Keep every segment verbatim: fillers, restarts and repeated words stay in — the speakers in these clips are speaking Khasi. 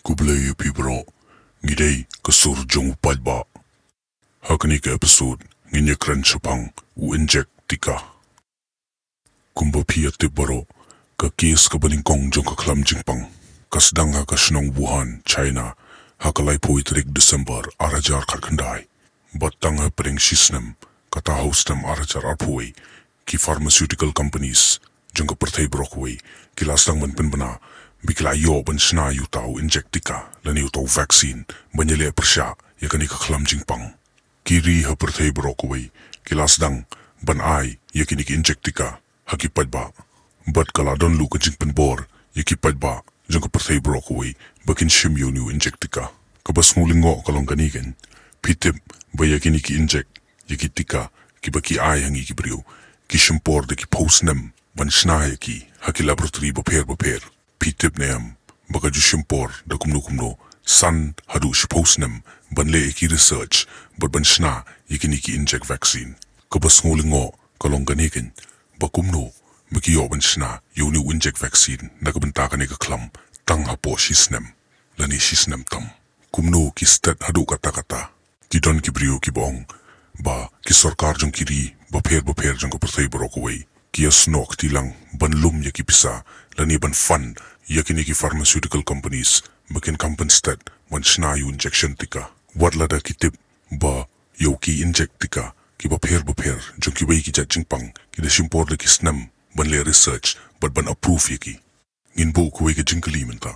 Khublei ïa phi baroh, ngi dei ka sur jong u paidbah. Ha kane ka episode ngin ïakren shaphang u inject tika. Kumba phi ïatip baroh, ka case kaba nyngkong jong ka khlam jingpang ka sdang ha ka shnong Wuhan, China, ha ka laiphew tarik December ar hajar khatkhyndai. Bad tang hapdeng shisnem, kata ha u snem ar hajar arphew wei, ki pharmaceutical companies jong ka pyrthei baroh kawei ki la sdang ban pynbna ba ki la ïoh ban shna ïa uta u inject tika lane uta u vaccine ban ïaleh pyrshah ïa kane ka khlam jingpang. Ki ri ha pyrthei baroh kawei ki la sdang ban ai ïa kine ki inject tika ha ki paidbah. Bad ka la don ruh ka jingpynbor ïa ki paidbah jong ka pyrthei baroh kawei ba kin shim ïa une u inject tika. Kaba sngewlyngngoh ka long kane, kan phi tip ba ïa kine ki inject, ïa ki tika kiba ki ai ha ngi ki briew, ki shim por da ki phew snem ban shna ïa ki ha ki laboratory bapher bapher. Phi tip ne em ba ka ju shim por da kumno kumno, san haduh shiphew snem ban leh ïa ki research bad ban shna ïa kine ki inject vaccine? Kaba sngewlyngngoh ka long kane, kan ba kumno ba ki ïoh ban shna ïa une u inject vaccine na ka bynta kane ka khlam tang hapoh shisnem lane shisnem tam? Kumno ki stet haduh katta katta? Ki don ki briew kiba ong ba ki sorkar jong ki ri bapher bapher jong ka pyrthei baroh kawei ki ïasnoh kti lang ban lum ïa ki pisa lane ban fund ïa kine ki pharmaceutical companies ba kin kham pynstet ban shna ïa u injection tika. Wat lada ki tip ba ïa u ki inject tika kiba pher bapher jong kiwei ki jait jingpang ki da shim por da ki snem ban leh research bad ban approve ïa ki. Ngin buh kawei ka jingkylli mynta.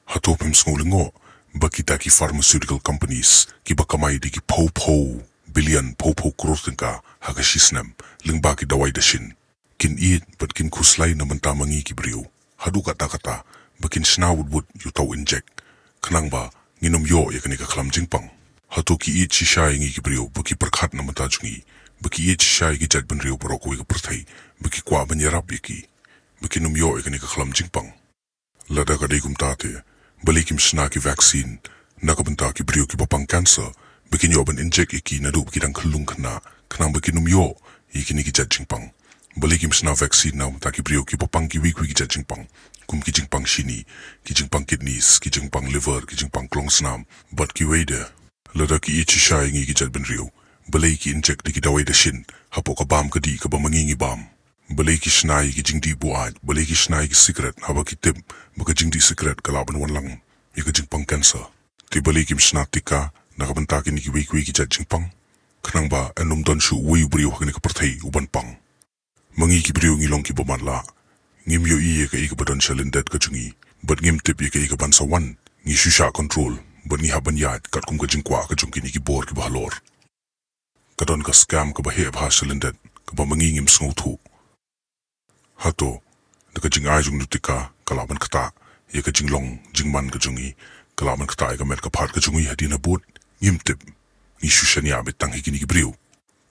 Hato phim sngewlyngngoh ba kita ki pharmaceutical companies kiba kamai da ki phew phew billion, phew phew klur tyngka ha ka shisnem lyngba ki dawai dashin, kin ïeit bad kin khuslai na bynta ma ngi ki briew haduh katta katta ba kin shna wut wut ïa uta u inject khnang ba ngin ym ïoh ïa kane ka khlam jingpang? Hato ki ïeit shisha ïa ngi ki briew ba ki pyrkhat na bynta jong ngi, ba ki ïeit shisha ïa ki jaitbynriew baroh kawei ka pyrthei, ba ki kwah ban ïarap ïa ki ba kin ym ïoh ïa kane ka khlam jingpang? Lada ka dei kumta te, balei kim shna ki vaccine na ka bynta ki briew kiba pang cancer ba kin ïoh ban inject ïa ki naduh ba ki dang khyllung khynnah khnang ba kin ym ïoh ïa kine ki jait jingpang? Balei kim shna vaccine na ka bynta ki briew kiba pang kiwei kiwei ki jait jingpang, kum ki jingpang shini, ki jingpang kidneys, ki jingpang liver, ki jingpang klongsnam bad kiwei de? Lada ki ïeit shisha ïa ngi ki jaitbynriew, balei ki inject da ki dawai dashin hapoh ka bam ka dih kaba ma ngi ngi bam? Balei ki shna ïa ki jingdih buaid, balei ki shna ïa ki sikret haba ki tip ba ka jingdih sikret ka lah ban wanlang ïa ka jingpang cancer? Te balei kim shna tika na ka bynta kine kiwei kiwei ki jait jingpang khnang ba yn ym don shuh uwei u briew ha kane ka pyrthei uban pang? Ma ngi ki briew ngi long kiba matlah. Ngim ïohi ïa kaei kaba don sha lyndet ka jong ngi bad ngim tip ïa kaei kaban sa wan. Ngi shu shah control bad ngi hap ban ïaid katkum ka jingkwah ka jong kine ki bor kiba halor. Ka don ka scam kaba heh bha sha lyndet kaba ma ngi ngim sngewthuh. Hato da ka jingai jong une u tika ka lah ban ktah ïa ka jinglong jingman ka jong ngi, ka lah ban ktah ïa ka met ka phad ka jong ngi hadien habud? Ngim tip. Ngi shu shaniah beit tang ha kine ki briew.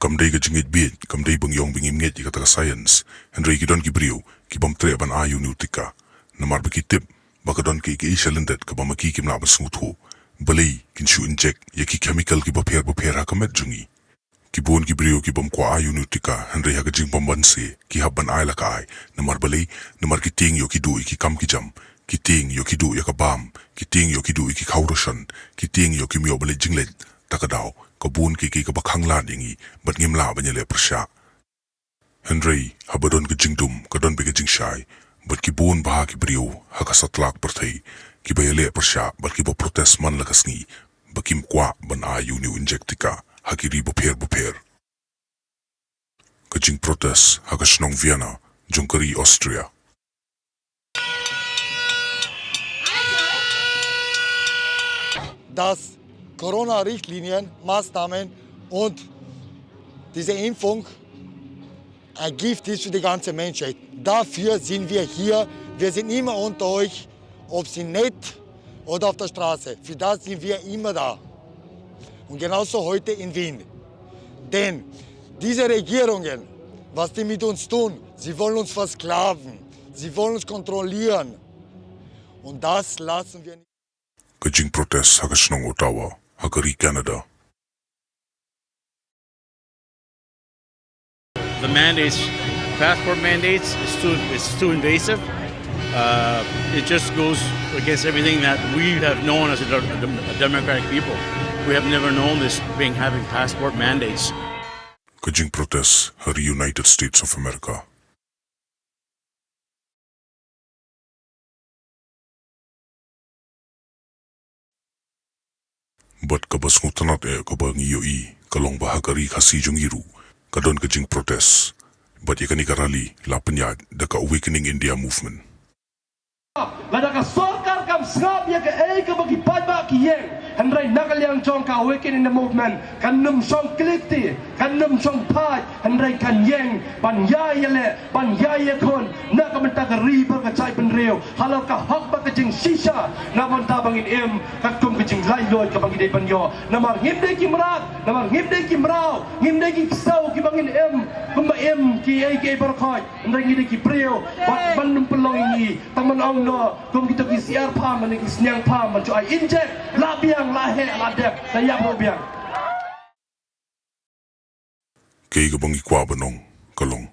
Kam dei ka jingngeit bieit, kam dei ba ngi ong ba ngim ngeit ïa kata ka science, hynrei ki don ki briew ki bym treh ban ai ïa une u tika namar ba ki tip ba ka don kaei kaei sha lyndet kaba ma ki kim lah ban sngewthuh. Balei kin shu inject ïa ki chemical kiba pher bapher ha ka met jong ngi? Ki bun ki briew ki bym kwah ai ïa une u tika, hynrei ha ka jingbymbanse ki hap ban ai la ka ai. Namar balei? Namar ki tieng ïoh ki duh ïa ki kam ki jam, ki tieng ïoh ki duh ïa ka bam, ki tieng ïoh ki duh ïa ki khaw ration, ki tieng ïoh kim ïoh ban leit jingleit. Ta ka daw ka bun kiei kiei kaba khang lad ïa ngi bad ngim lah ban ïaleh pyrshah. Hynrei haba don ka jingdum ka don beit ka jingshai, bad ki bun bha ki briew ha ka satlak pyrthei kiba ïaleh pyrshah bad kiba protest man la ka sngi ba kim kwah ban ai ïa une u inject tika ha ki ri bapher bapher. Ka jingprotest ha ka shnong Vienna jong ka ri Austria. Dass Corona-Richtlinien, Maßnahmen und diese Impfung ein Gift ist für die ganze Menschheit. Dafür sind wir hier. Wir sind immer unter euch, ob sie nett oder auf der Straße. Für das sind wir immer da. Und genauso heute in Wien. Denn diese Regierungen, was die mit uns tun, sie wollen uns versklaven, sie wollen uns kontrollieren. Und das lassen wir nicht. Ka jingprotest ha ka shnong Ottawa ha ka ri Canada. The mandates, passport mandates, is too is too invasive. Uh, it just goes against everything that we have known as a, dem- a democratic people. We have never known this being having passport mandates. Ka jingprotest ha ri United States of America. Bad kaba sngewtynnad eh kaba ngi ïohi ka long ba ha ka ri Khasi jong ngi ruh ka don ka jingprotest. Bad ïa kane ka rally la pynïaid da ka Awakening India Movement. Lada ka sorkar kam sngap ïa kaei kaba ki paidbah ki ïeng, hynrei na ka liang jong ka Awakening India Movement kan nym shong kylli kti, kan nym shong phai, hynrei kan ïeng ban ïai ïaleh, ban ïai ïakhun na ka bynta ka ri bad ka jaitbynriew, halor ka hok bad ka jingshisha, na ka bynta ba ngin im katkum ka jinglaitluid kaba ngi dei ban ïoh. Namar ngim dei ki mrad, namar ngim dei ki mraw, ngim dei ki ksew kiba ngin im kumba im kiei kiei baroh khoit, hynrei ngi dei ki briew. Bad ban nym pynlong ïa ngi tang ban ong noh kum kito ki syiar pham bad ki sniang pham ban shu ai injek, la biang, la heh, la dep, la ïap ruh biang. Kaei kaba ngi kwah ban ong ka long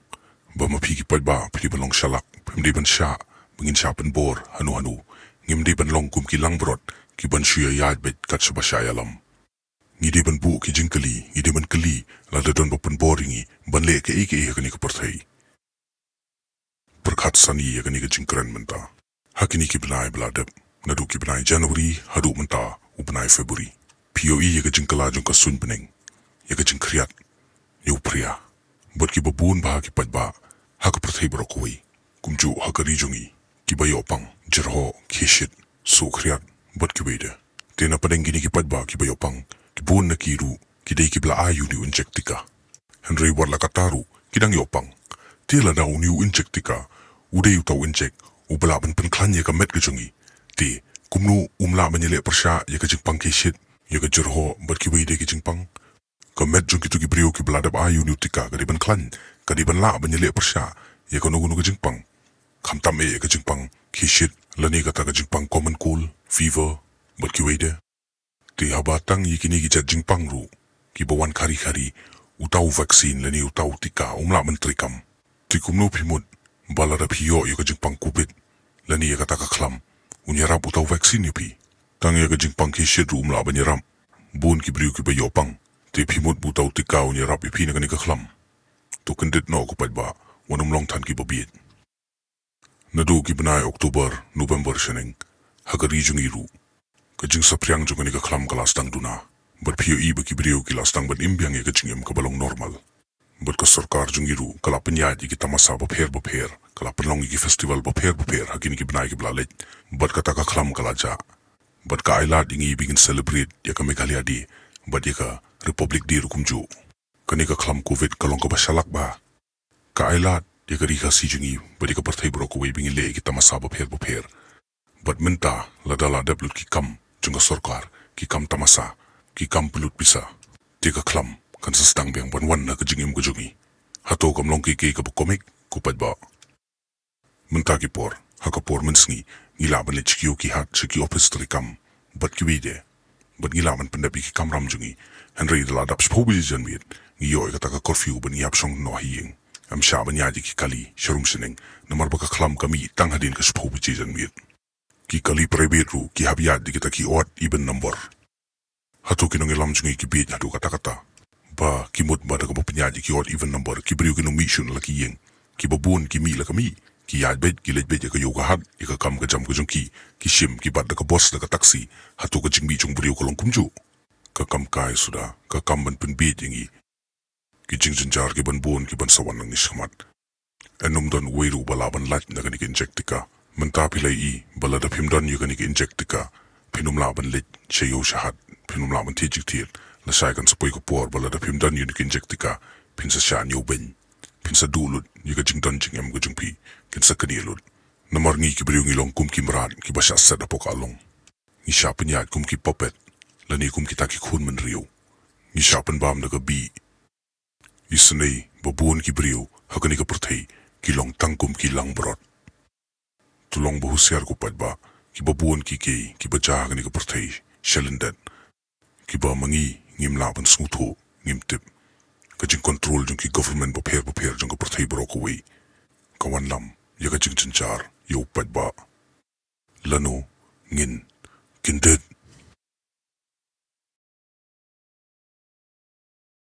ba ma phi ki paidbah phi dei ban long shalak, phim dei ban shah ba ngin shah pynbor hano hano. Ngim dei ban long kum ki langbrot kiban shu ïaid beit kat shaba shah ïalam. Ngi dei ban buh ki jingkylli, ngi dei ban kylli lada don ba pynbor ïa ngi ban leh kaei kaei ha kane ka pyrthei. Pyrkhat sani ïa kane ka jingkren mynta. Ha kine ki bnai ba la dep, naduh ki bnai January haduh mynta u bnai February, phi ïohi ïa ka jingkylla jong ka suiñ bneng, ïa ka jingkhriat, ïa u phria bad kiba bun bha ki paidbah ha ka pyrthei baroh kawei, kumjuh ha ka ri jong ngi, kiba ïoh pang, jyrhoh, khie shit, suh khriat bad kiwei de. Te na pdeng kine ki paidbah kiba ïoh pang, ki bun na ki ruh ki dei kiba la ai ïa une u injek tika. Hynrei wat la katta ruh ki dang ïoh pang. Te lada une u injek tika u dei uta u injek uba lah ban pynkhlaiñ ïa ka met ka jong ngi, te kumno um lah ban ïaleh pyrshah ïa ka jingpang khie shit, ïa ka jyrhoh bad kiwei de ki jingpang? Ka met jong kito ki briew kiba la dep ai ïa une u tika ka dei ban khlaiñ, ka dei ban lah ban ïaleh pyrshah ïa kano kano ka jingpang, khamtam eh ïa ka jingpang khie shit lane kata ka jingpang common cold, fever bad kiwei de. Te haba tang ïa kine ki jait jingpang ruh kiba wan khari khari, uta u vaccine lane uta u tika um lah ban treikam. Te kumno phi mut ba lada phi ïoh ïa ka jingpang covid lane ïa kata ka khlam, un ïarap uta u vaccine ïa phi? Tang ïa ka jingpang khie shit ruh um lah ban ïarap. Bun ki briew kiba ïoh pang, te phi mut ba uta u tika un ïarap ïa phi na kane ka khlam? To kyndit noh ko paidbah, wat nym long than kiba bieit. Naduh ki bnai October, November shaneng, ha ka ri jong ngi ruh ka jingsaphriang jong kane ka khlam ka la sdang duna. Bad phi ïohi ba ki briew ki la sdang ban im biang ïa ka jingim kaba long normal. Bad ka sorkar jong ngi ruh ka la pynïaid ïa ki tamasa bapher bapher, ka la pynlong ïa ki festival bapher bapher ha kine ki bnai kiba la leit. Bad kata ka khlam ka la jah. Bad ka ailad ïa ngi ba ngin celebrate ïa ka Meghalaya Day bad ïa ka Republic Day ruh kumjuh. Kane ka khlam covid ka long kaba shalak bha. Ka ailad ïa ka ri Khasi jong ngi bad ïa ka pyrthei baroh kawei ba ngin leh ïa ki tamasa bapher bapher. Bad mynta lada la dep lut ki kam jong ka sorkar, ki kam tamasa, ki kam pynlut pisa, te ka khlam kan sa sdang biang ban wan na ka jingim ka jong ngi. Hato kam long kiei kiei kaba komik ko paidbah? Mynta ki por, ha ka por mynsngi, ngi lah ban leit sha ki ïew ki hat, sha ki ophis treikam bad kiwei de. Bad ngi lah ban pyndep ïa ki kamram jong ngi. Hynrei da la dap shiphew baje janmiet, ngi ïoh ïa kata ka curfew bad ngi hap shong noh ha ïing. Ym shah ban ïaid ïa ki kali sharum shaneng, namar ba ka khlam ka mih tang hadien ka shiphew baje janmiet. Ki kali private ruh ki hap ïaid da kita ki odd even number. Hato ki nongïalam jong ngi ki bieit haduh katta katta ba ki mut ba da kaba pynïaid ïa ki odd even number ki briew kin ym mih shuh na la ki ïing? Kiba bun ki mih la ka mih, ki ïaid beit, ki leit beit ïa ka ïew ka hat, ïa ka kam ka jam ka jong ki, ki shim, ki bat da ka bus, da ka taxi. Hato ka jingmih jong u briew ka long kumjuh? Ka kam kai suda, ka kam ban pynbieit ïa ngi. Ki jingjynjar kiban bun kiban sa wan nangne shakhmat. Yn ym don uwei ruh uba lah ban lait na kane ka injek tika. Mynta phi la ïohi ba lada phim don ïa kane ka injek tika, phin ym lah ban leit sha ïew sha hat, phin ym lah ban thied jingthied. Lashai kan sa poi ka por ba lada phim don ïa kane ka injek tika, phin sa shah ñiewbeiñ, phin sa duh lut ïa ka jingdon jingem ka jong phi, kin sa knieh lut. Namar ngi ki briew ngi long kum ki mrad kiba shah set hapoh ka along. Ngi shah pynïaid kum ki puppet lane kum kita ki khun bynriew. Ngi shah pynbam da ka bih. Isynei ba bun ki briew ha kane ka pyrthei ki long tang kum ki langbrot. To long ba husiar ko paidbah, kiba bun kiei kiei kiba jia ha kane ka pyrthei sha lyndet. Kiba ma ngi ngim lah ban sngewthuh, ngim tip. Ka jingkontrol jong ki government bapher bapher jong ka pyrthei baroh kawei ka wanlam ïa ka jingjynjar, ïa u paidbah. Lano ngin kyndit